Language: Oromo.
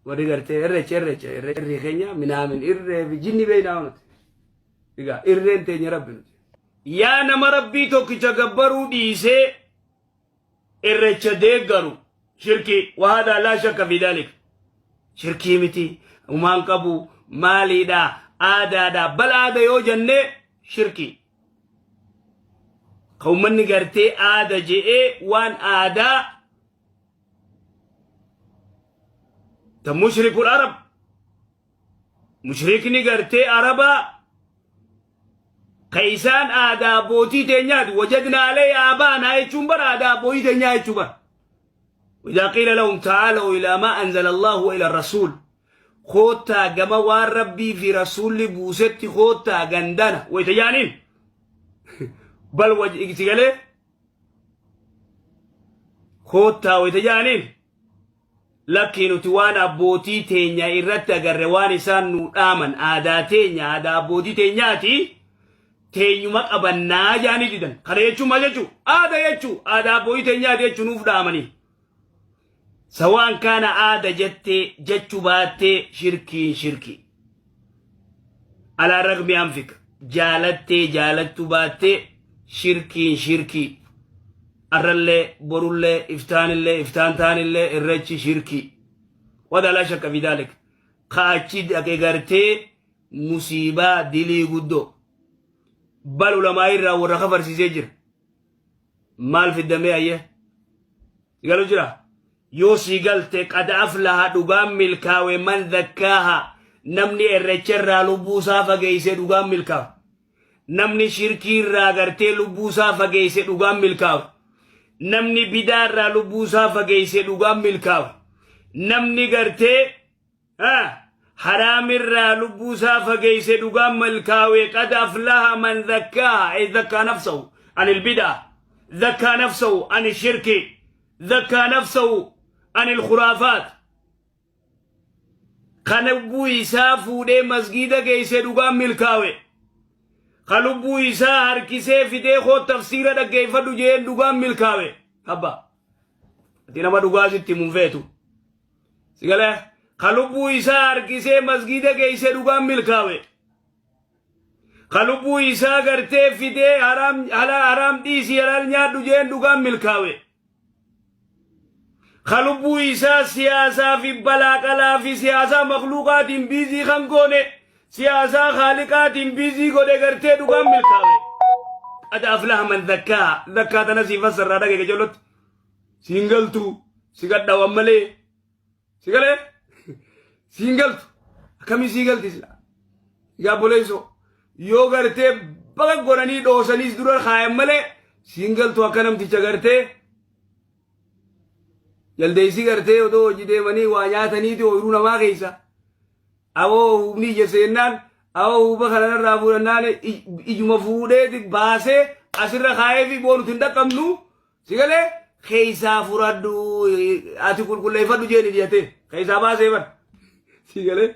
Warri gartee irreecha irreecha irree keenya minaamin irree fi jinni beeynaa nuti. Egaa irreen teenya rabbi nuti. Yaa nama rabbii tokkicha gabbaruu dhiisee irreecha deeggaru shirkii wahadaa laa shakka fi daalik. Shirkii miti humaan qabu maaliidha aadaadha bal aada yoo jennee shirkii. Ka uummanni gartee aada je'ee waan aadaa ta mushrikul arab mushrikni gartee arabaa ka isaan aadaa abbootii teenyaati wajadna alayhi aabaanaa jechuun bara aadaa abbootii teenyaa jechuu bara. وإذا قيل لهم تعالوا إلى ما أنزل الله وإلى الرسول خوتا جما وان ربي في رسول بوست خوتا جندنا ويتجانين بل وجه Koottaa wayita jedhaniin lakkii nuti waan abbootii teenya irratti agarre waan isaan nuu dhaaman aadaa teenya aadaa abbootii teenyaati teenyuma qabannaa jedhanii didan. Kana jechuun maal jechuu? Aada jechuu aadaa abbootii teenyaati jechuu nuuf dhaamanii. Sawaan kaana aada jettee jechuu baattee shirkiin shirkii. Alaa ragmi anfika jaalattee jaalachuu baattee shirkiin shirkii. Arrallee borullee iftaanillee iftaan taanillee irreechi shirkii. Wada laa shakka fi daalik. Ka achi dhaqe gartee musiibaa dilii guddoo. Bal ulamaa irraa warra kafarsiisee jira. Maal fiddamee ayyee? Galu jira. Yoo sii galte qad aflaha dhugaan milkaawe man zakkaaha namni irrecha irraa lubbuu isaa fageeyse dhugaan milkaawe. Namni shirkii irraa gartee lubbuu isaa fageeyse dhugaan milkaawe. Namni bidaa irraa lubbuu isaa fageeyse dhugaan milkaawe. Namni gartee haraam irraa lubbuu isaa fageeyse dhugaan milkaawe qad aflaha man zakkaaha ay zakkaa nafsahu anil bidaa zakkaa nafsahu anil shirki zakkaa nafsahu anil khuraafaat ka lubbuu isaa fuudhee masgiida geeyse dhugaan milkaawe ka lubbuu isaa harkisee fidee koo tafsiira dhaggeeffadhu jeen dhugaan milkaawe abba ati nama dhugaa sitti himuun feetu Si galee ka lubbuu isaa harkisee masgiida geeyse dhugaan milkaawe. Ka lubbuu isaa gartee fidee haraam haraam dhiisii halaal nyaadhu jeen dhugaan milkaawe. Ka lubbuu isaa siyaasaa fi balaaqalaa fi siyaasaa makluuqaatiin biizii kan goone siyaasaa haaliqaatiin biizii godhe gartee dhugaan milkaawe. Qad aflaha man zakkaa zakkaa tana sii fassarraa dhagee qajeelotti. Siin galtu si gadhawan malee si galee siin galtu akkamii sii galti sila egaa boleessoo yoo gartee baga godhanii dhoosaniis dura kaayan malee siin galtu akka namticha gartee jaldeessi gartee otoo hojii deemanii waa nyaataniiti ooyiruu namaa keessa awoo hubni ija seennaan awoo huba kanarraa fuudhannaan ijuma fuudheeti baasee asirra kaayee fi boonuti hin dhaqqabnu. Si galee keessaa furadhu ati qulqulleeffadhu jeeni dhiyatee keessaa baasee bar. Si galee